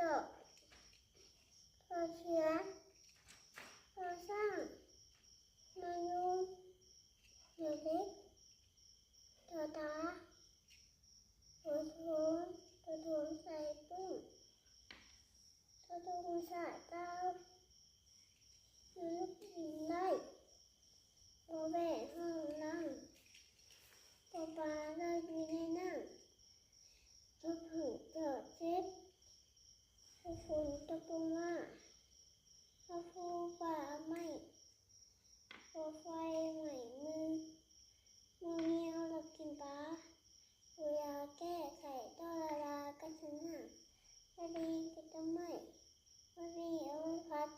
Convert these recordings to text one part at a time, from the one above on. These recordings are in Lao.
ຈອກ ຊໍເສືອ ຊໍຊ້າງ ນອນຍຸງ ດໍເດັກ ດໍດາ ໂທນ ໂທນ ໂທນໃສ່ປຶ້ງ ໂທນ ໂທນໃສ່ເຕົາ ນອນຍຸງ ໄດ້ ວໍແວະ ຫ້ອງນ້ຳ ປໍປາ ລອຍຢູ່ໃນນ້ຳ ປໍຜຶ້ງ ຈອດເຈັບ ຝົນຕົກລົງມາ ຟ້າພູປ່າໄມ້ ໄຟໄໝ້ມື ງວງງຽວລັກກິນປາ ປູຢາແກ້ໄຂ້ ຕໍ່ລາລາກັນສະໜາ ສາລີກັນຕົ້ນໄມ້ ບໍ່ມີເອົາໄວ້ພັດ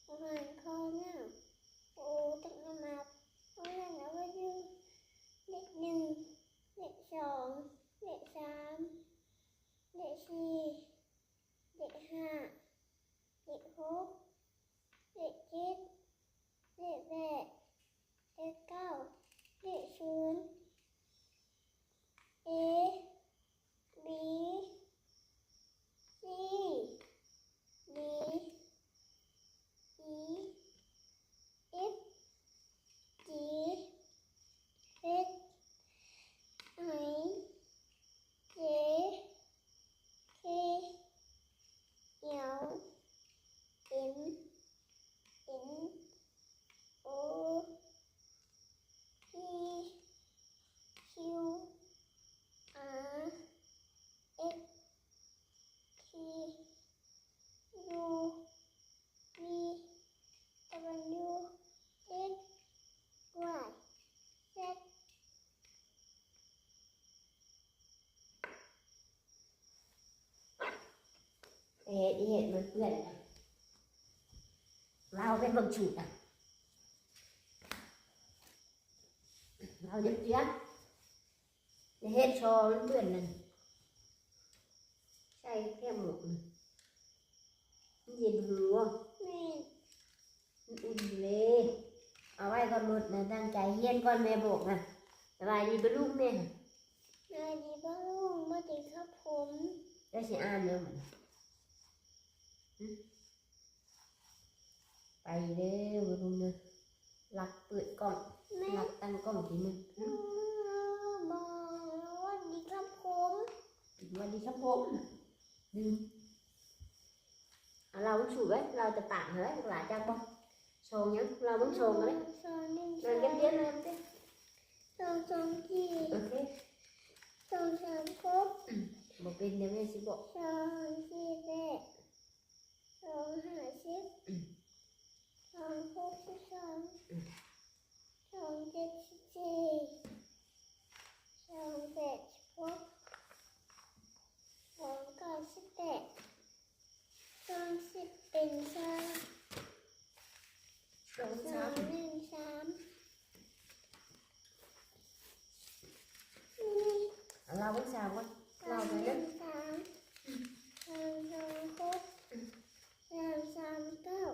ອາຫານຄໍຍາວ ໂອຕັກນ້ຳໝາກ ເອົານັ້ນເອົາໄວ້ດື່ມ ເລກໜຶ່ງ ເລກສອງ ເລກສາມ ເລກສີ່ ເລກຫ້າ ເລກຫົກ ເລກເຈັດ ເລກແປດ ເລກເກົ້າ ເລກສູນ ເອ ບີ ຊີ ດີ ອີ ເອັຟ ຈີ ເອັດ ໄອ ເຈ ເຄ ແອວ ເອັມ ເອັນ ໂອ ພີ ຄິວ ອາ ເອັກ ທີ ຢູ ວີ ດັບເບິນຢູ ເອັກ ວາຍ ແຊັດ. ເຮັດ ເຮັດມັນເປື້ອນ ລາວເປັນບັກຊຸດ ລາວເຈັບເຈື່ອນ ເຮັດຊໍມັນເປື້ອນນັ້ນ ໃສ່ແຄບໝວກ ມັນເຢັນຫືອບໍ່? ແມ່ນ. ມັນອຸ່ນເດ້. ເອົາໄວ້ກ່ອນໝົດນະ ຕັ້ງໃຈຮຽນກ່ອນ ແມ່ບອກນະ. ສະບາຍດີປ້າລຸງແດ່. ສະບາຍດີປ້າລຸງ ມາຕິງຄັບຜົມ. ເຈົ້າຊິອ່ານຫຍັງບັດນີ້? ຫຶ? ໄປເດີ້ປ້າລຸງເດີ້. ລັກເປີດກ້ອງ ແມ່ ລັກຕັ້ງກ້ອງທີໜຶ່ງ. ບໍ່ ວັນດີຄັບຜົມ. ວັນດີຄັບຜົມ. ອືມ. ເອົາເລົ່າມາສູ່ເວີຍ ເລົ່າແຕ່ປາກຫັ້ນແຫຼະ ລູກຫຼານຈັກບໍ່? ຊອງຫຍັງ? ເລົ່າເບິ່ງຊອງກໍໄດ້. ຊອງໜຶ່ງ ນັ່ງກັນເດ ນັ່ງກັນເດ ຊອງສອງສີ່ ໂອເຄ ຊອງສາມຫົກ ອືມ ບໍ່ເປັນ ດຽວແມ່ຊິບອກ ຊອງສີ່ແປດ ຊອງຫ້າສິບ ອືມ ຊອງຫົກສິບສອງ ອືມ ຊອງເຈັດສິບສີ່ ຊອງແປດສິບຫົກ ຊອງເກົ້າສິບແປດ ຊອງສິບເປັນຊາວ ຊອງສາມ ຊອງໜຶ່ງສາມ ນີ້ ເອົາລາວເບິ່ງຊາວກ່ອນ ລາວໄປເດີ້ ຊອງໜຶ່ງສາມ ຊອງສອງຫົກ ຊອງສາມເກົ້າ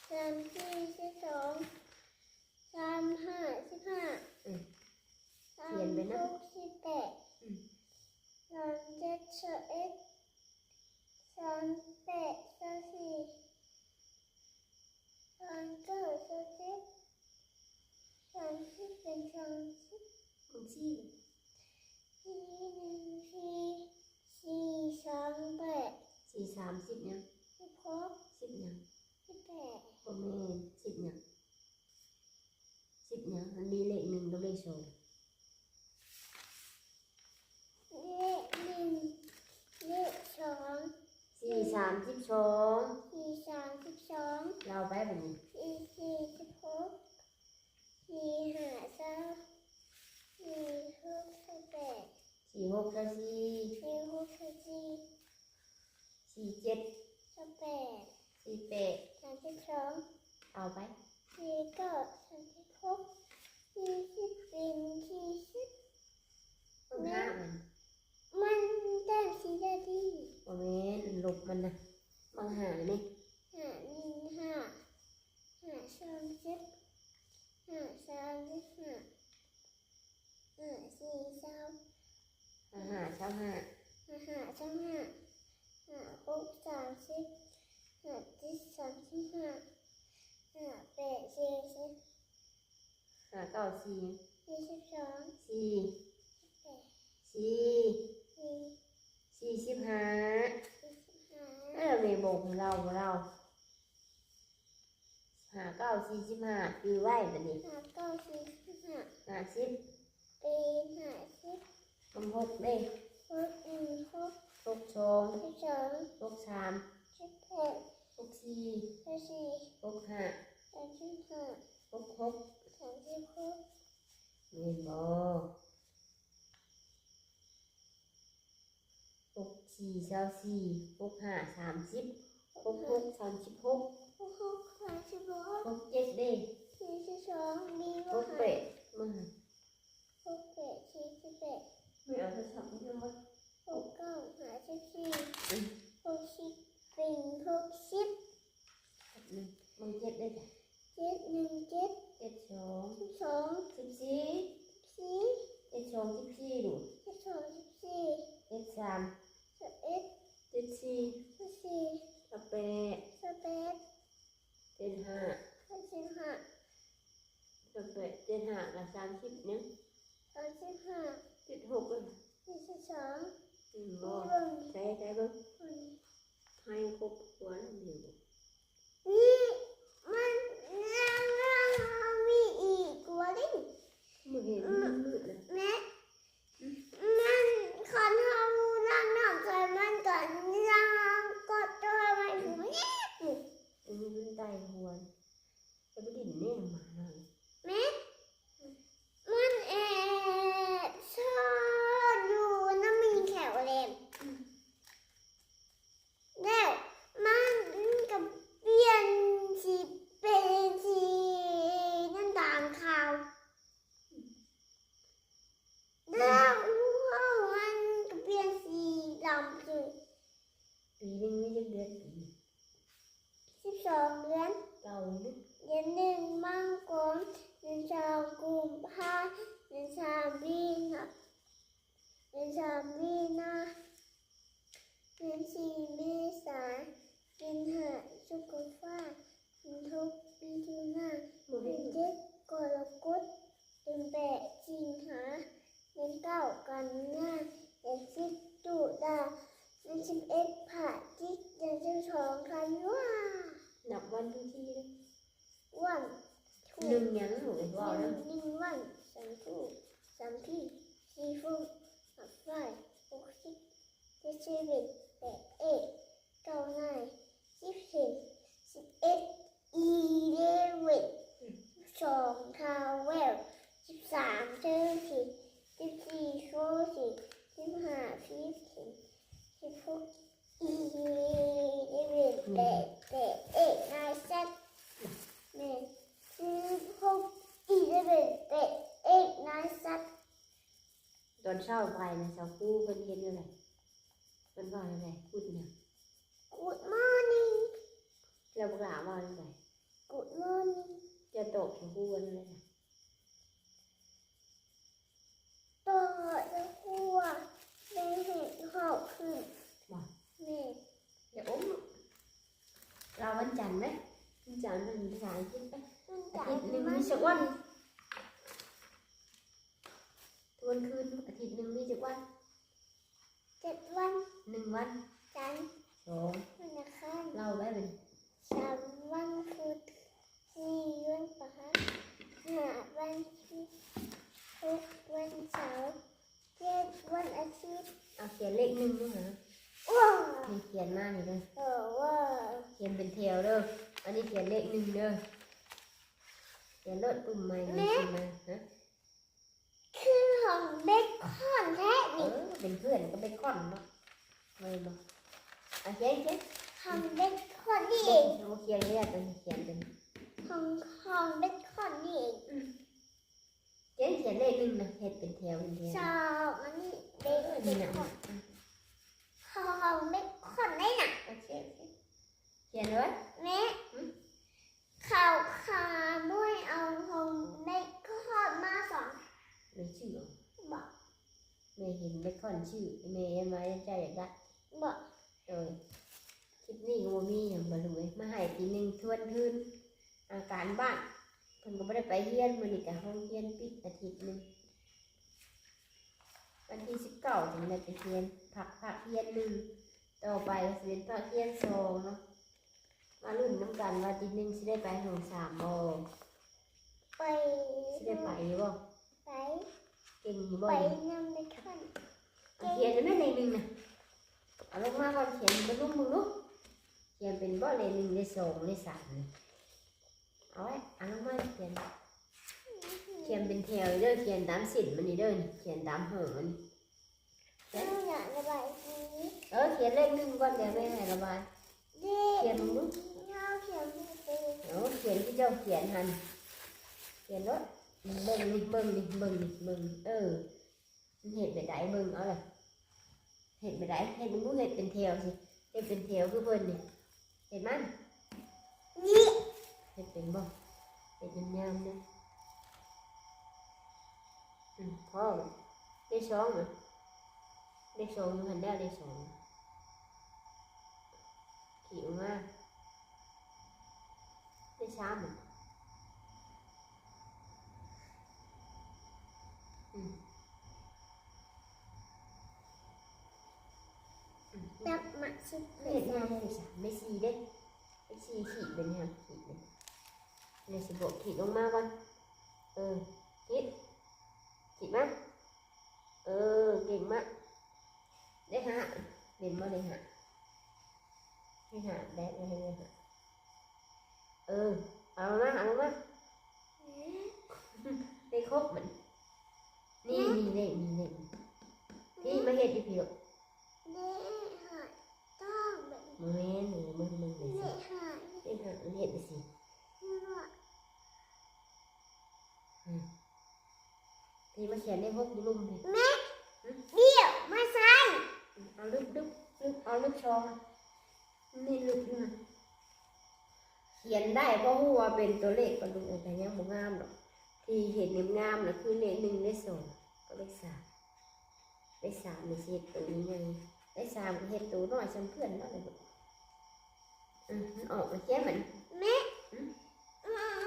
ຊອງສີ່ສິບສອງ ຊອງຫ້າສິບຫ້າ ອືມ ຊອງຫົກສິບແປດ ອືມ ຊອງເຈັດຊາວເອັດ ຊອງແປດຊາວສີ່ ຊອງເກົ້າຊາວສິບ ຊອງສິບເປັນຊາວສິບ ເບິ່ງສີ່ ສີ່ໜຶ່ງສີ່ ສີ່ສອງແປດ ສີ່ສາມສິບຫຍັງ? ສິບຫົກ ສິບຫຍັງ? ສິບແປດ ບໍ່ແມ່ນ ສິບຫຍັງ? ສິບຫຍັງ? ມັນມີເລກໜຶ່ງກັບເລກສອງ ເລກໜຶ່ງ ເລກສອງ ສີ່ສາມສິບສອງ ສີ່ສາມສິບສອງ ລາວໄປບັດນີ້ ສີ່ສີ່ສິບຫົກ ສີ່ຫ້າຊາວ ສີ່ຫົກຊາວແປດ ສີ່ຫົກຊາວສີ່ ສີ່ຫົກຊາວສີ່ ສີ່ເຈັດຊາວແປດ ສີ່ແປດສາມສິບສອງ ເອົາໄປ ສີ່ເກົ້າສາມສິບຫົກ ສີ່ສິບເປັນສີ່ສິບ ບັກຫ້າມັນ ມັນແຕ້ມສີດາດີ ບໍ່ແມ່ນ ລົບມັນນະ ບັກຫ້ານີ້ ຫ້າໜຶ່ງຫ້າ ຫ້າສອງສິບ ຫ້າສາມສິບຫ້າ ຫ້າສີ່ຊາວ ຫ້າຫ້າຊາວຫ້າ ຫ້າຫ້າຊາວຫ້າ ຫ້າຫົກສາມສິບ ຫ້າເຈັດສາມສິບຫ້າ ຫ້າແປດສີ່ສິບ ຫ້າເກົ້າສີ່ ສີ່ສິບສອງ ສີ່ ສີ່ສິບແປດ ສີ່ ສີ່ ສີ່ສິບຫ້າ ສີ່ສິບຫ້າ ເອີ ແມ່ບອກໃຫ້ລາວ ລາວ ຫ້າເກົ້າສີ່ສິບຫ້າ ຈື່ໄວ້ບັດນີ້ ຫ້າເກົ້າສີ່ສິບຫ້າ ຫ້າສິບ ປີ ຫ້າສິບ ຄຳຫົກເດ້ ຫົກໜຶ່ງຫົກ ຫົກສອງ ສິບສອງ ຫົກສາມ ສິບເອັດ ຫົກສີ່ ຫົກສີ່ ຫົກຫ້າ ສາມສິບຫ້າ ຫົກຫົກ ສາມສິບຫົກ ແມ່ນບໍ່? ຫົກສີ່ຊາວສີ່ ຫົກຫ້າສາມສິບ ຫົກຫົກສາມສິບຫົກ ຫົກຫົກສາມສິບຫົກ ຫົກເຈັດເດ້ ສີ່ສິບສອງ ມີບໍ່? ຫົກແປດ ມາ ຫົກແປດສີ່ສິບແປດ ແມ່ເອົາໂທລະສັບມາເບິ່ງ ຫົກເກົ້າຫ້າສິບສີ່ ຫົກສິບເປັນຫົກສິບ ເບິ່ງເຈັດເດ້ ເຈັດໜຶ່ງເຈັດ ເຈັດສອງ ສິບສອງ ສິບສີ່ ສິບສີ່ ເຈັດສອງສິບສີ່ລູກ ເຈັດສອງສິບສີ່ ເຈັດສາມສິບເອັດ ເຈັດສີ່ສິບສີ່ ຊາວແປດ ຊາວແປດ ເຈັດຫ້າສາມສິບຫ້າ ຊາວແປດ ເຈັດຫ້າກໍສາມສິບ ຍັງ ສາມສິບຫ້າ ເຈັດຫົກ ເຈັດສິບສອງ ອືມ ບໍ່ ໃສ່ ໃສ່ເບິ່ງ ໃຫ້ຄົບຖ້ວນຢູ່ ນີ້ ມັນຍັງມີອີກກວ່ານີ້ ບໍ່ເຫັນ ມັນມືດແລ້ວ ແມ່ ມັນ ຄັນເຮົາລ້າງນ້ຳໃສ່ມັນກໍຍັງກໍຕົວມັນຢູ່ນີ້ ເອີ ມັນໄຕ່ຫົວ ແລ້ວໄປຫຼິ້ນແນມມານັ້ນ ແມ່ ມັນແອບຊອນຢູ່ນຳມີແຂວແຫຼມ ແລ້ວມັນກໍປ່ຽນສີເປັນສີນ້ຳຕານຂາວ ແລ້ວຫົວມັນກໍປ່ຽນສີດຳເລີຍ ປີໜຶ່ງມີຈັກເດືອນ? ປີໜຶ່ງ ສິບສອງເດືອນ ເກົ້າເດືອນ ເດືອນໜຶ່ງມັງກົນ ເດືອນສອງກຸມພາ ເດືອນສາມມີນາ ເດືອນສາມມີນາ ເດືອນສີ່ເມສາ ເດືອນຫ້າພຶດສະພາ ເດືອນຫົກມິຖຸນາ ເດືອນເຈັດກໍລະກົດ ເດືອນແປດສິງຫາ ເດືອນເກົ້າກັນຍາ ເດືອນສິບຕຸລາ ເດືອນສິບເອັດພະຈິກ ເດືອນສິບສອງກັນຍາ ນັບວັນທຸກທີເດີ ວັນ ໜຶ່ງຫຍັງ ໜຶ່ງວັນ ສອງທູ ສາມພີ ສີ່ຟູ ຫ້າຟາຍ ຫົກສິບ ເຈັດສິບເອັດ ແປດເອັດ ເກົ້ານາຍ ສິບເທັນ ສິບເອັດ ອີເລເວັນ ສິບສອງ ທາວເວລ ສິບສາມ ເທີຕີ້ ສິບສີ່ ໂຟຕີ້ ສິບຫ້າ ຟີຟທີນ ສິບຫົກ ອີເລເວັນ ແປດເອັດ ນາຍຊັດ ແມ່ນ ສິບຫົກ ອີເລເວັນ ແປດເອັດ ນາຍຊັດ ຕອນເຊົ້າໄປນະ ສາວຄູເພິ່ນເຮັດແນວໃດ? ເພິ່ນເວົ້າແນວໃດ? ກູດຫຍັງ? Good morning ແລ້ວບັກຫຼ້າເວົ້າແນວໃດ? Good morning ເຈົ້າຕອບສາວຄູວ່າແນວໃດ? ຕອບສາວຄູວ່າ ໄດ້ເຮັດຮອບຂຶ້ນ ບໍ່? ແມ່ນ ຢ່າອົມລູກ ລາວວັນຈັນໄດ໋ ວັນຈັນເປັນພາສາອັງກິດໄປ ອາທິດໜຶ່ງມີຈັກວັນ? ທວນຄືນ ອາທິດໜຶ່ງມີຈັກວັນ? ເຈັດວັນ ໜຶ່ງວັນ ຈັນ ສອງ ວັນອັງຄານ ເລົ່າໄວ້ບັດນີ້ ສາມວັນພຸດ ສີ່ວັນພະຫັດ ຫ້າວັນສຸກ ຫົກວັນເສົາ ເຈັດວັນອາທິດ ເອົາຂຽນເລກໜຶ່ງດູຫາ ໂອ້ ນີ້ຂຽນມານີ້ເດີ ເອີ ຂຽນເປັນແຖວເດີ ອັນນີ້ຂຽນເລກໜຶ່ງເດີ ຂຽນໂລດ ປຶ້ມໃໝ່ ແມ່ ຂຽນມາ ຮະ ຄືຂອງເບຄອນແທ້ນີ້ ເອີ ເປັນເພື່ອນກັບເບຄອນເນາະ ແມ່ນບໍ່? ເອົາຂຽນ ຂຽນ ຂອງເບຄອນນີ້ເອງ ໂອ້ ຂຽນແລ້ວ ຕົວນີ້ຂຽນຕົວນີ້ ຂອງ ຂອງເບຄອນນີ້ເອງ ອືມ ຂຽນ ຂຽນເລກໜຶ່ງນະ ເຮັດເປັນແຖວເປັນແຖວ ສອງ ອັນນີ້ເບຄອນ ເອີ ຂອງເບຄອນໄດ້ນະ ໂອເຄ ໂອເຄ ຂຽນເລີຍ ແມ່ ອືມ ເຂົາຂະໂມຍເອົາຂອງເບຄອນມາສອງ ແມ່ຊື້ເອົາ ບໍ່ ແມ່ເຫັນເບຄອນຊື້ ແມ່ເຫັນວ່າເຈົ້າຢາກໄດ້ ບໍ່ ໂດຍ ຄລິບນີ້ກໍບໍ່ມີຫຍັງ ມາລຸຍ ມາໃຫ້ຕີໜຶ່ງທວນຄືນ ອາ ການບ້ານ. ເພິ່ນກໍບໍ່ໄດ້ໄປຮຽນ ມື້ນີ້ກໍໂຮງຮຽນປິດອາທິດໜຶ່ງ. ວັນທີສິບເກົ້າຈຶ່ງໄດ້ໄປຮຽນ ພັກ ພັກຮຽນໜຶ່ງ ຕໍ່ໄປກໍຊິເປັນພັກຮຽນສອງເນາະ. ມາລຸ້ນນຳກັນວ່າຕີໜຶ່ງຊິໄດ້ໄປຫ້ອງສາມບໍ່? ໄປ ຊິໄດ້ໄປຢູ່ບໍ່? ໄປ ເກັ່ງຢູ່ບໍ່? ໄປນຳໄດ້ຄັນ ອາ ຂຽນໄດ້ແມ່ເລກໜຶ່ງນະ ເອົາລົງມາກ່ອນ ຂຽນໃຫ້ລຸງເບິ່ງດູ ຂຽນເປັນບໍ່ ເລກໜຶ່ງ ເລກສອງ ເລກສາມນີ້ ເອົາໄວ້ ເອົາລົງມາຂຽນ ຂຽນເປັນແຖວເດີ ຂຽນຕາມເສັ້ນມັນນີ້ເດີ ຂຽນຕາມຫ້ອງມັນ. ເອີ ຢາກລະບາຍສີ ເອີ ຂຽນເລກໜຶ່ງກ່ອນ ດຽວແມ່ໃຫ້ລະບາຍ ຂຽນເບິ່ງດູ ເຮົາຂຽນບໍ່ເປັນ ເອົາ ຂຽນຄືເຈົ້າຂຽນຫັ້ນ ຂຽນໂລດ ເບິ່ງນີ້ ເບິ່ງນີ້ ເບິ່ງນີ້ ເບິ່ງນີ້ ເອີ ມັນເຮັດແບບໃດ ເບິ່ງເອົາລະ ເຮັດແບບໃດ ເຮັດເບິ່ງດູ ເຮັດເປັນແຖວຊິ ເຮັດເປັນແຖວຄືເພິ່ນນີ້ ເຮັດມັນ ນີ້ ເຮັດເປັນບໍ່? ເຮັດຍາມໆເດີ ອືມ ພໍ ເລກສອງ ເລກສອງຢູ່ຫັ້ນແລ້ວ ເລກສອງ ຂີດອອກມາ ເລກສາມ ອືມ ອືມ ຈັບມາສຸດເລີຍ ເລກສີ່ເດ້ ເລກສີ່ ຂີດເປັນຫຍັງ ຂີດເປັນ ແມ່ຊິບອກ ຂີດລົງມາກ່ອນ ເອີ ຂີດ ຂີດມາ ເອີ ເກັ່ງມາກ ເລກຫ້າ ເຫັນບໍ່ ເລກຫ້າ ເລກຫ້າ ໄດ້ ໄດ້ ເລກຫ້າ ເອີ ເອົາມາ ເອົາມາ ເລກຫົກມັນ ນີ້ ນີ້ເລກ ນີ້ເລກ ນີ້ມາເຮັດຢູ່ພີ້ລູກ ເລກຫ້າ ຕ້ອງແບບ ບໍ່ແມ່ນ ເບິ່ງ ເບິ່ງ ເລກຫ້າ ເລກຫ້າ ເຮັດຈັ່ງຊີ້ ອືມ ພີ້ມາຂຽນເລກຫົກຢູ່ລຸ່ມພີ້ ແມ່ ຫຶ ດຽວມາໃສ່ ອືມ ເອົາລຶບ ລຶບ ລຶບ ເອົາລຶບສອງ ນີ້ລຶບຢູ່ນະ ຂຽນໄດ້ ບໍ່ຮູ້ວ່າເປັນຕົວເລກປາລຸງເອີຍ ແຕ່ຍັງບໍ່ງາມດອກ ທີ່ເຮັດງາມໆນະ ຄືເລກໜຶ່ງ ເລກສອງ ກັບເລກສາມ ເລກສາມນີ້ຊິເຮັດໂຕໃຫຍ່ ເລກສາມກໍເຮັດໂຕນ້ອຍຊ່ຳເພື່ອນນັ້ນແຫຼະລູກ ອືມ ມັນອອກມາຂຽນມັນ ແມ່ ອືມ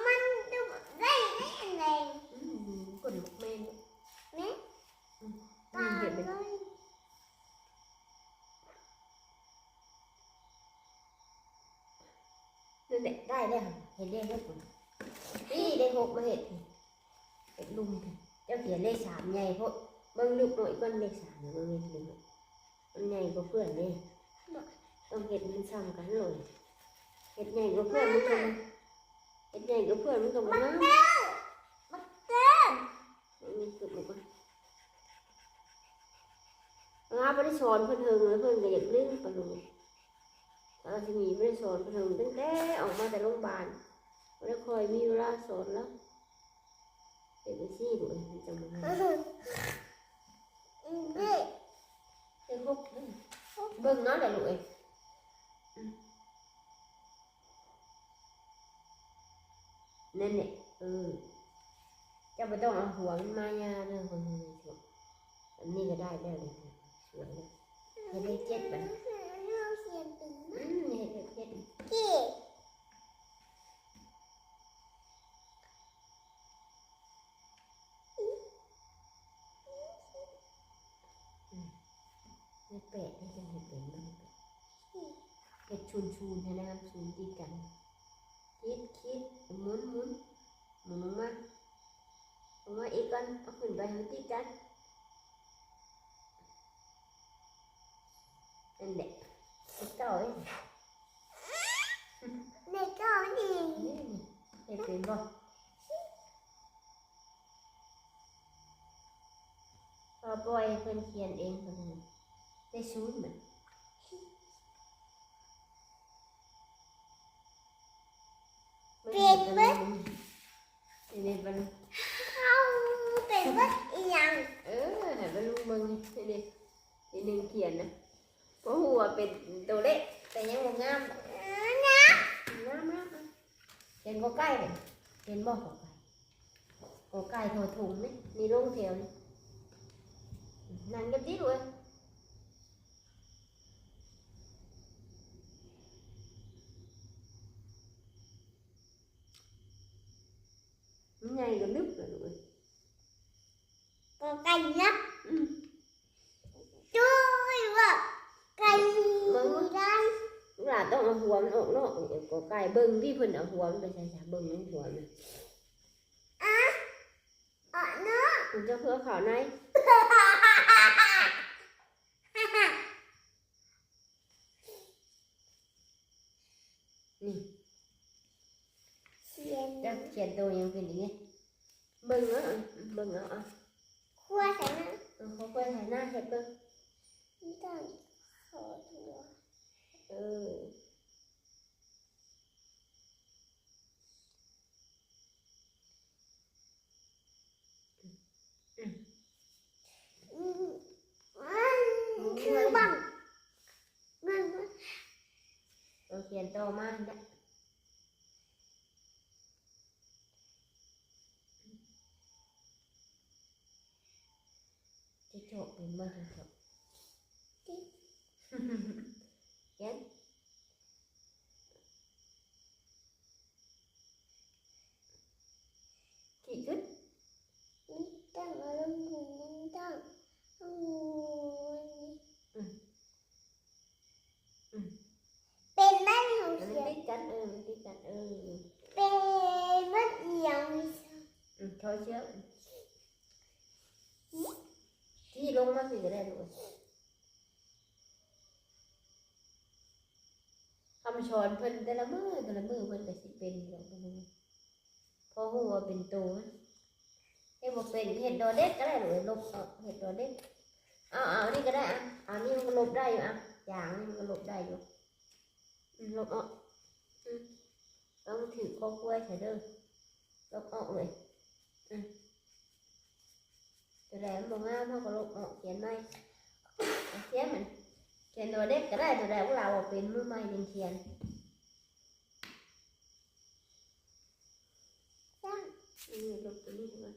ມັນກໍໄດ້ ໄດ້ອັນໃດ ອືມ ກົ້ນບັກແມ່ ແມ່ ອືມ ປາກເລີຍ ນັ້ນແຫຼະ ໄດ້ແລ້ວ ເຮັດເລກຫົກ ນີ້ເລກຫົກມາເຮັດ ເຮັດລຸ່ມ ເຈົ້າຂຽນເລກສາມໃຫຍ່ໂພດ ເບິ່ງລຶບໜ້ອຍກ່ອນ ເລກສາມນະ ເບິ່ງເລກໜຶ່ງ ມັນໃຫຍ່ກວ່າເພື່ອນເດ້ ຕ້ອງເຮັດໃຫ້ມັນຊ່ຳກັນໂລດ ເຮັດໃຫຍ່ກວ່າເພື່ອນມັນກໍ ເຮັດໃຫຍ່ກວ່າເພື່ອນມັນກໍບໍ່ງາມ ບັກເຕີ ບັກເຕີ ເບິ່ງນີ້ ເກັບມາກ່ອນ ເວລາບໍ່ໄດ້ສອນເພິ່ນເຖິງແລ້ວ ເພິ່ນກໍຢາກລືມປາລຸງ ເອີ ຊິມີ ບໍ່ໄດ້ສອນເພິ່ນເຖິງ ຕັ້ງແຕ່ອອກມາແຕ່ໂຮງບານ ບໍ່ໄດ້ຄ່ອຍມີເວລາສອນລາວ ເຮັດຈັ່ງຊີ້ລູກເອີຍ ມັນຈັ່ງບໍ່ງາມ ເອີ ເບິ່ງເນາະລູກເອີຍ ອືມ ນັ້ນແຫຼະ ເອີ ເຈົ້າບໍ່ຕ້ອງເອົາຫົວມັນມາຍາເດີ ເບິ່ງນີ້ ແບບນີ້ກໍໄດ້ແລ້ວເດ ສວຍແລ້ວ ເຮັດເລກເຈັດໄປ ເຮົາຂຽນເປັນ ອືມ ເຮັດເລກເຈັດ ເຈັດ ອືມ ເລກແປດນີ້ ເຮັດເປັນບໍ່? ເຮັດສູນໆ ໃຫ້ນະ ສູນຕິດກັນ ຂີດ ຂີດ ໝູນ ໝູນ ໝູນລົງມາ ລົງມາອີກກ່ອນ ເອົາຂຶ້ນໄປໃຫ້ມັນຕິດກັນ ນັ້ນແຫຼະ ເລກເກົ້າເດ້ ເລກເກົ້ານີ້ ນີ້ ເຮັດເປັນບໍ່? ກໍປ່ອຍໃຫ້ເພິ່ນຂຽນເອງ ເພິ່ນໄດ້ສູນນະ ເປັນເບິດ ເປັນເບິດ ເຮົາເປັນເບິດອີ່ຫຍັງ ເອີ ໃຫ້ປາລຸງເບິ່ງນີ້ ນີ້ ທີ່ໜຶ່ງຂຽນນະ ບໍ່ຮູ້ວ່າເປັນໂຕເລກ ແຕ່ຍັງບໍ່ງາມ ເອີ ງາມ ງາມ ງາມ ຂຽນກໍໄກ່ເຫັນບໍ່? ກໍໄກ່ ກໍໄກ່ ທໍຖົງນີ້ ນີ້ລົງແຖວນີ້ ນັ້ນກໍຕິເວີຍ ໃຫຍ່ກໍລຶບແລ້ວລູກເອີຍ. ກໍໄກ່ນັບ. ອືມ. ໂອ້ຍ ວ່າໄກ່ໄດ້. ລູກຫຼາຕ້ອງເອົາຫົວມັນອອກນອກ. ກໍໄກ່ ເບິ່ງຕິ ເພິ່ນເອົາຫົວມັນໄປໃສຊະ? ເບິ່ງໃນຫົວມັນ. ອະ ອະເນາະ. ເຈົ້າຄືເອົາເຂົ້າໃນ. ນີ້ ຂຽນ ເຈົ້າຂຽນໂຕຫຍັງເປັນອີກນີ້? ເບິ່ງເອົາ ເບິ່ງເອົາ ເອົາ ຄວາຍໃສ່ໜ້າ. ເອີ ຄວາຍໃສ່ໜ້າ ເຮັດເບິ່ງ. ຕ້ອງຂໍຕົວ ເອີ. ອືມ ອືມ ຄືບັງ ເບິ່ງ ເອີ ຂຽນຕໍ່ມາຫັ້ນແຫຼະ. ຈະເຈາະເປັນບໍ່ ຈະເຈາະ ຂຽນ. ຂີ້ຂຶ້ນ ນີ້ຕັ້ງອາລົມ ນີ້ຕັ້ງ ໂອ້ຍ ອືມ ອືມ ເປັນໄດ້ ມັນຕິດກັນ ເອີ ມັນຕິດກັນ ເອີ ເປັນເບິດອີ່ຫຍັງນີ້. ອືມ ຖອດເສື້ອ ທີ່ລົງມາພີ້ກໍໄດ້ລູກ. ຄຳສອນເພິ່ນແຕ່ລະມື້ ແຕ່ລະມື້ເພິ່ນກໍຊິເປັນຢູ່ດອກ ເພິ່ນ ພໍຮູ້ວ່າເປັນໂຕມັນ. ເຮັດບໍ່ເປັນ ເຮັດດໍເດັກກໍໄດ້ລູກເອີຍ ລົບອອກ ເຮັດດໍເດັກ. ເອົາ ເອົາ ອັນນີ້ກໍໄດ້ອະ ອັນນີ້ມັນກໍລົບໄດ້ຢູ່ອະ ຢ່າງນີ້ມັນກໍລົບໄດ້ຢູ່. ອືມ ລົບອອກ. ອືມ ຕ້ອງຖືຄໍຄວາຍໃສ່ເດີ ລົບອອກເລີຍ. ອືມ ຕົວໃດມັນບໍ່ງາມ ເຮົາກໍລົບອອກ ຂຽນໃໝ່. ຂຽນມັນ ຂຽນຕົວເດັກກໍໄດ້ ຕົວໃດພວກລາວບໍ່ເປັນ ມືໃໝ່ຍັງຂຽນ. ສ້າງ ນີ້ ລົບຕົວນີ້ກ່ອນ.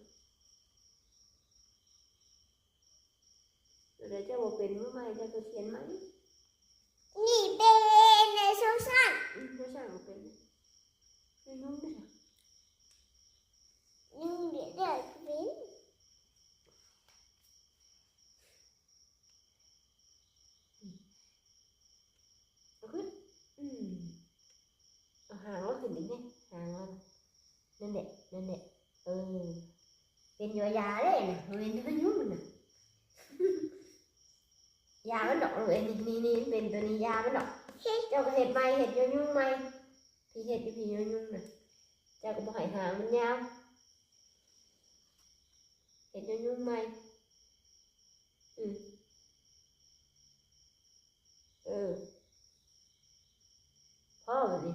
ຕົວໃດເຈົ້າບໍ່ເປັນ ມືໃໝ່ເຈົ້າກໍຂຽນໃໝ່. ນີ້ເປັນໃນໂຊສ້າງ. ອືມ ໂຊສ້າງບໍ່ເປັນ. ໄປນຸ່ງເດີ ນຸ່ງເດີ ເປັນ. ອືມ ເອົາຂຶ້ນ ອືມ ເອົາຫາງເອົາຂຶ້ນອີກແດ່ ຫາງເອົາ ນັ້ນແຫຼະ ນັ້ນແຫຼະ ເອີ ເປັນຢາເດ້ນະ ບໍ່ແມ່ນຕົວຍຸງນະ ຢາມັນດອກ. ເອີ ນີ້ ນີ້ ນີ້ ເປັນຕົວນີ້ ຢາມັນດອກ. ເຈົ້າກໍເຮັດໃໝ່ ເຮັດຍອດຍຸງໃໝ່. ພີ່ເຮັດຢູ່ ພີ່ ຍອດຍຸງນະ ເຈົ້າກໍບໍ່ໃຫ້ຫາງມັນຍາວ ເຮັດຍອດຍຸງໃໝ່. ອືມ ເອີ ພໍບາດນີ້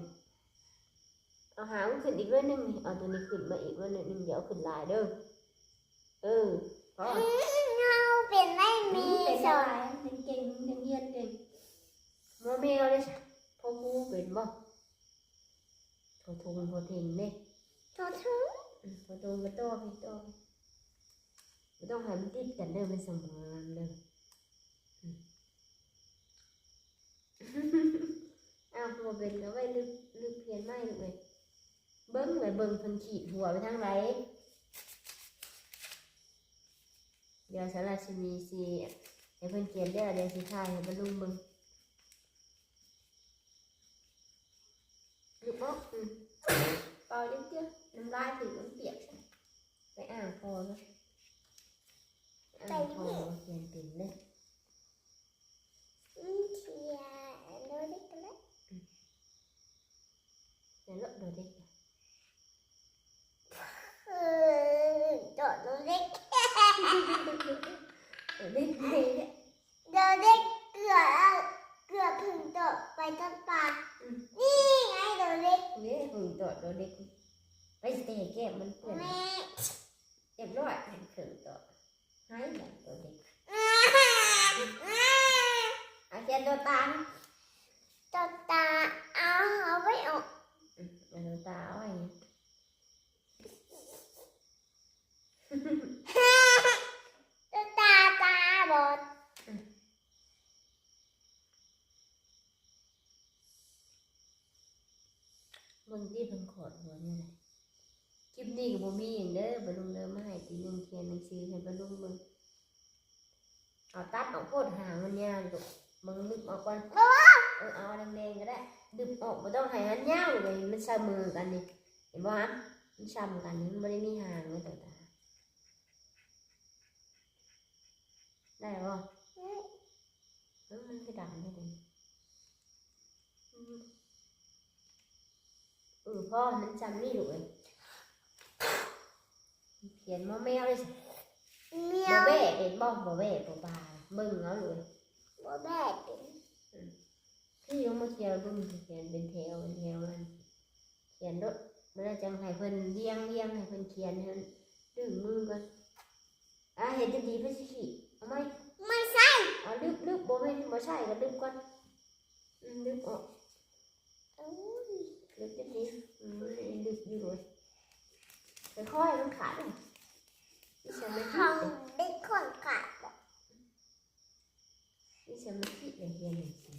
ເອົາຫາງມັນຂຶ້ນອີກໜ້ອຍໜຶ່ງ ເອົາຕົວນີ້ຂຶ້ນມາອີກໜ້ອຍໜຶ່ງ ຢ່າເອົາຂຶ້ນຫຼາຍເດີ. ເອີ ພໍ ເຮົາເປັນໄດ້ ມີສອນ ເປັນເກັ່ງ ຮຽນເກັ່ງ. ບໍ່ແມ່ນເດ້ ພໍ່ຄູເປັນບໍ່? ທໍທຸງ ພໍເທັງເດ້ ທໍທຸງ ອືມ ພໍທຸງກໍຕໍ່ໄປ ຕໍ່ໄປ ບໍ່ຕ້ອງໃຫ້ມັນຕິດກັນເດີ ມັນສະໝອງເດີ. ອືມ ອ້າວ ບໍ່ເປັນກໍໄວ້ ລຶບ ລຶບ ຂຽນໃໝ່ລູກເອີຍ. ເບິ່ງ ໄປເບິ່ງເພິ່ນຂີດຫົວໄປທາງໃດ. ດຽວສາລາຊິມີຊິໃຫ້ເພິ່ນຂຽນແລ້ວ ດຽວຊິຖ່າຍໃຫ້ປ້າລຸງເບິ່ງ. ອືມ ເປົ່າ ອືມ ເປົ່າເຈື່ອ ນ້ຳລາຍຖືກ ມັນປຽກ. ໄປອ່າງພໍ່ເນາະ ໄປອ່າງພໍ່ຂຽນເປັນເດີ. ອືມ ຂຽນໂດເດັກກໍໄດ້ ອືມ ຂຽນໂລດໂດເດັກ ເອີ ໂດເດັກ ໂດເດັກ ໂດເດັກ ເກືອ ເກືອເພິ່ງໂຕໄປຕອນປ່າ. ອືມ ນີ້ໄງໂດເດັກ ນີ້ເພິ່ງໂຕໂດເດັກ ໄປແຕ່ແກ້ມມັນເປື້ອນ ແມ່ ຮຽບຮ້ອຍ ເພິ່ງໂຕ ຫາຍແລ້ວໂຕເດັກ. ອາ ຂຽນໂຕຕາ ໂຕຕາ ເອົາ ເອົາໄວ້ອອກ ອືມ ເອົາໂຕຕາເອົາໄວ້. ຕາ ຕາບອດ. ເບິ່ງຕິເພິ່ນຂອດຫົວແນວໃດ. ຄລິບນີ້ກໍບໍ່ມີຫຍັງເດີ ປ້າລຸງເດີ ມາໃຫ້ຕີໜຶ່ງຂຽນໜັງສືໃຫ້ປ້າລຸງເບິ່ງ. ເອົາຕັດອອກໂພດ ຫາງມັນຍາວຢູ່ ເບິ່ງລຶບອອກກ່ອນ. ເອີ ເອົາອັນແດງໆກໍໄດ້ ລຶບອອກ ບໍ່ຕ້ອງໃຫ້ມັນຍາວເລີຍ ມັນສະເໝີກັນນີ້ ເຫັນບໍ່ຮະ? ມັນສ່ຳກັນນີ້ ມັນບໍ່ໄດ້ມີຫາງເລີຍ ຕົວຕາ ໄດ້ບໍ່? ເອີ ມັນຄືດຳແທ້ເດ. ອືມ ເອີ ພໍມັນຊ່ຳນີ້ລູກເອີຍ. ຂຽນມໍແມວເດ້ ແມວ ບໍ່ແບ້ເປັນບໍ່? ບໍ່ແບ້ບໍ່ປາ ເບິ່ງເອົາລູກເອີຍ. ບໍ່ແບ້ເປັນ ອືມ ພີ່ລົງມາຂຽນເບິ່ງ ຂຽນເປັນແຖວເປັນແຖວ ມັນຂຽນໂລດ ແລ້ວຈັ່ງໃຫ້ເພິ່ນລຽງ ລຽງໃຫ້ເພິ່ນຂຽນ ໃຫ້ມັນດຶງມືກ່ອນ. ອ່າ ເຮັດດີໆ ເພິ່ນຊິຂີ້. ເອົາໃໝ່ ບໍ່ໃສ່ ເອົາລຶບໆ ບໍ່ແມ່ນບໍ່ໃສ່ກໍລຶບກ່ອນ. ອືມ ລຶບອອກ ໂອ້ຍ ລຶບດີໆ ອືມ ລຶບຢູ່ເວີຍ ຄ່ອຍໆ ມັນຂາດເດ້ ມີສະມາທິ ຂອງເດັກຂອງຂາດບໍ່? ມີສະມາທິໃນການຮຽນໜັງສື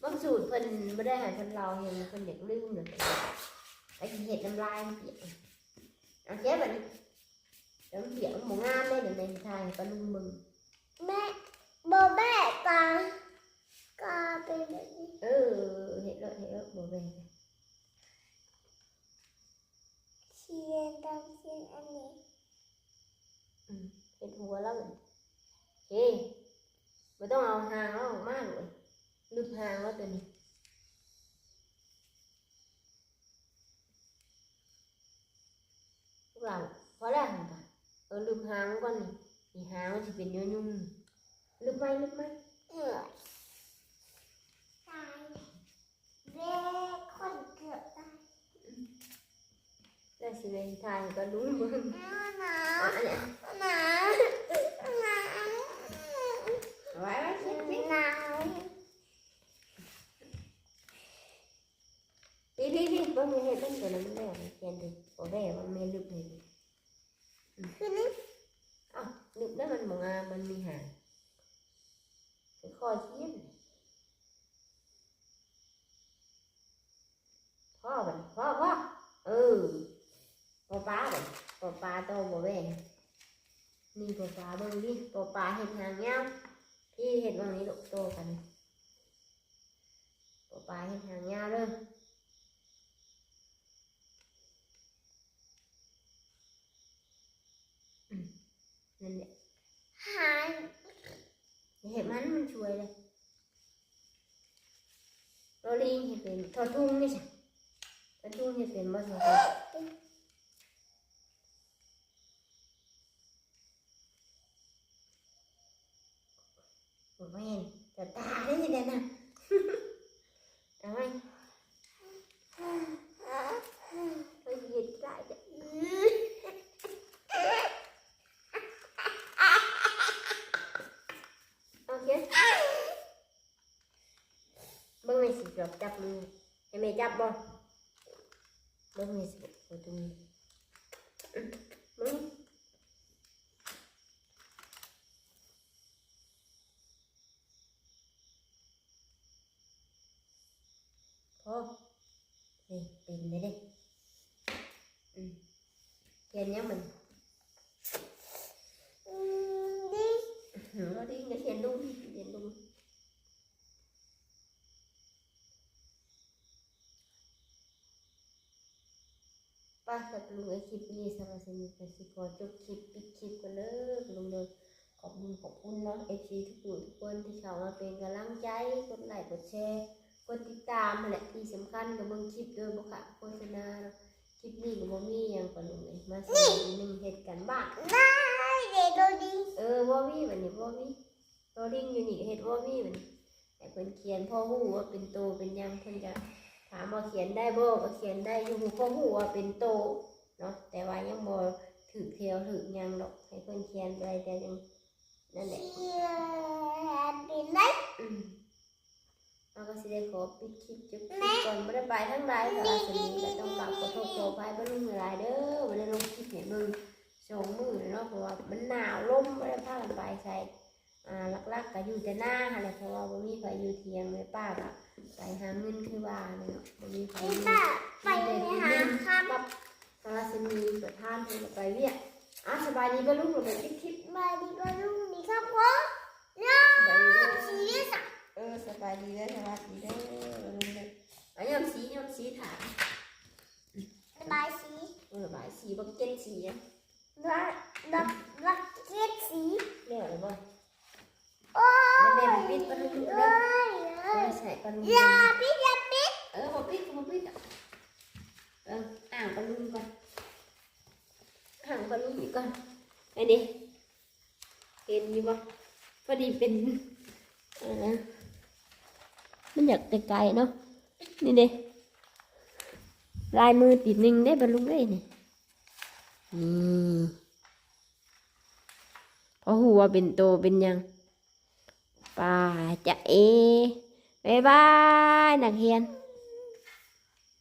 ບາງສູດເພິ່ນບໍ່ໄດ້ໃຫ້ເພິ່ນເລົ່າແຮງ ເພິ່ນຢາກລືມນະ ໄປເຮັດນ້ຳລາຍມັນປຽກ. ໂອເຄ ບັດນີ້ ແຕ່ມັນປຽກ ມັນບໍ່ງາມເດ້ ດຽວແມ່ຊິຖ່າຍໃຫ້ປ້າລຸງເບິ່ງ. ແມ່ ບໍ່ແບະກະ ກະເປັນແບບນີ້ ເອີ ເຮັດໂລດ ເຮັດໂລດ ບໍ່ແບະ. ຂຽນ ຕ້ອງຂຽນອັນນີ້ ອືມ ເຮັດຫົວລາວ ເອີ ບໍ່ຕ້ອງເອົາຫາງລາວອອກມາລູກເອີຍ ລຶບຫາງລາວໂຕນີ້. ພວກຫຼານ ພໍແລ້ວຫັ້ນກະ ເອີ ລຶບຫາງມັນກ່ອນນີ້ ນີ້ຫາງມັນຊິເປັນຍືນໆ ລຶບໃໝ່ ລຶບໃໝ່ ເອີ ຕາຍແລ້ວ ເວ ຄົນເກືອບຕາຍ ອືມ ແລ້ວຊິໄປຖ່າຍໃຫ້ປ້າລຸງເບິ່ງ ໜາວ ໜາວ ເອົາໄວ້ ໄວ້ ເກັບ ເກັບ ໜາວ. ພີ້ໆໆ ເບິ່ງ ເຮັດເບິ່ງ ຕົວນັ້ນມັນແບບຂຽນດີ ບໍ່ແບບວ່າແມ່ລຶບໃຫ້ດີ ອືມ ຄືນີ້ ອ້າວ ລຶບແລ້ວມັນບໍ່ງາມ ມັນມີຫາງ ຄ່ອຍໆຂຽນ ພໍບັດນີ້ ພໍ ພໍ ເອີ ປໍປາບັດນີ້ ປໍປາຕໍ່ ບໍ່ແບ ນີ້ປໍປາ ເບິ່ງນີ້ ປໍປາເຮັດຫາງຍາວ ພີ້ເຮັດຫວ່າງນີ້ລູກ ຕໍ່ກັນ ປໍປາເຮັດຫາງຍາວເດີ ອືມ ນັ້ນແຫຼະ ຫາງ ເຮັດມັນ ມັນຊ່ວຍເດ້. ລໍລີງເຮັດເປັນ ທໍທຸງນີ້ຊະ ທໍທຸງເຮັດເປັນບໍ່? ບໍ່ແມ່ນ ຕາຕາໄດ້ຍິນແລ້ວນະ ເອົາໃໝ່ ເຮັດຫຼາຍເດ້ ໂອເຄ. ເບິ່ງແມ່ຊິຈັບມື ໃຫ້ແມ່ຈັບບໍ່? ເບິ່ງແມ່ຊິຈັບມື ເບິ່ງ ພໍ ນີ້ ເປັນແລ້ວເດ້ ອືມ ຂຽນຫຍັງມັນ? ອືມ ດີ ອືມ ດີ ຂຽນດຸ້ງ ຂຽນດຸ້ງ. ໄປ ສຳລັບລຸງເອີຍ ຄລິບນີ້ສຳລັບມື້ນີ້ກໍຊິຂໍຈົບຄລິບ ປິດຄລິບກ່ອນເດີ ລຸງເດີ. ຂອບບຸນຂອບຄຸນເນາະ ເອັຟຊີ ທຸກຜູ້ທຸກຄົນທີ່ເຂົ້າມາເປັນກຳລັງໃຈ ກົດໄລ ກົດແຊ ກົດຕິດຕາມຫັ້ນແຫຼະ ທີ່ສຳຄັນກໍເບິ່ງຄລິບໂດຍບໍ່ຂາດໂຄສະນາເນາະ. ຄລິບນີ້ກໍບໍ່ມີຫຍັງ ປ້າລຸງເອີຍ ມາສະບາຍດີໜຶ່ງ ເຮັດການບ້ານ ເອີ ບໍ່ມີບັດນີ້ ບໍ່ມີ ໂຕລິງຢູ່ນີ້ເຮັດບໍ່ມີບັດນີ້ ໃຫ້ເພິ່ນຂຽນພໍຮູ້ວ່າເປັນໂຕເປັນຫຍັງ ເພິ່ນກະຖາມວ່າຂຽນໄດ້ບໍ່ ກໍຂຽນໄດ້ຢູ່ ພໍຮູ້ວ່າເປັນໂຕເນາະ ແຕ່ວ່າຍັງບໍ່ຖືກແຖວຖືກຫຍັງດອກ ໃຫ້ເພິ່ນຂຽນໄດ້ແຕ່ຍັງ ນັ້ນແຫຼະ ຂຽນເປັນໄດ້ ອືມ. ເຮົາກໍຊິໄດ້ຂໍປິດຄລິບ ຈົບຄລິບກ່ອນ ບໍ່ໄດ້ໄປທາງໃດ ສຳລັບມື້ນີ້ກໍຕ້ອງກາບຂໍໂທດຂໍອະໄພປ້າລຸງຫຼາຍໆເດີ ບໍ່ໄດ້ລົງຄລິບໃຫ້ເບິ່ງສອງມື້ແລ້ວເນາະ ເພາະວ່າມັນໜາວ ລົມ ບໍ່ໄດ້ພາກັນໄປໃສ ອ່າ ຫຼັກໆກໍຢູ່ແຕ່ນາຫັ້ນແຫຼະ ເພາະວ່າບໍ່ມີໃຜຢູ່ຖຽງ ແມ່ປ້າກໍໄປຫາເງິນຄືວ່າແຫຼະເນາະ ບໍ່ມີໃຜຢູ່ ໄປຫາຄຳ ກັບ ລາຊິນີປະທານເພິ່ນໄປວຽກ. ອ່າ ສະບາຍດີປ້າລຸງ ລະໄປປິດຄລິບ. ສະບາຍດີປ້າລຸງ ດີຄຳຄົນ. ເນາະ ສະບາຍດີເດີ ສີເດຊະ. ເອີ ສະບາຍດີເດີ ສະຫວັດດີເດີ ປ້າລຸງເດີ. ອ່າ ຍ້ອມສີ ຍ້ອມສີຖ້າ. ລະບາຍສີ. ເອີ ລະບາຍສີ ບັກເຈັດສີ. ບັກ ບັກ ບັກເຈັດສີ. ແລ້ວລະບໍ່? ໂອ້ຍ ແມ່ບໍ່ປິດປ້າລຸງເດີ. ເອີ ໃສ່ປ້າລຸງ. ຢ່າປິດ ຢ່າປິດ. ເອີ ບໍ່ປິດ ບໍ່ປິດ. ເອີ ອ້າງປ້າລຸງກ່ອນ ອ້າງປ້າລຸງອີກກ່ອນ. ອັນນີ້ ເຫັນຢູ່ບໍ່? ພໍດີເປັນ ເອີ ມັນຢາກໄກໆເນາະ. ນີ້ເດ້ ລາຍມືຕິດໜຶ່ງເດ້ປ້າລຸງເອີຍ ນີ້ ນີ້. ພໍຮູ້ວ່າເປັນໂຕເປັນຫຍັງ. ປ້າຈະເອ ບາຍບາຍນັກຮຽນ.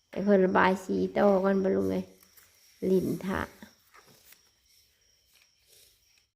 ໃຫ້ເພິ່ນລະບາຍສີຕໍ່ກ່ອນປ້າລຸງເອີຍ ຫຼິ້ນຖ້າ.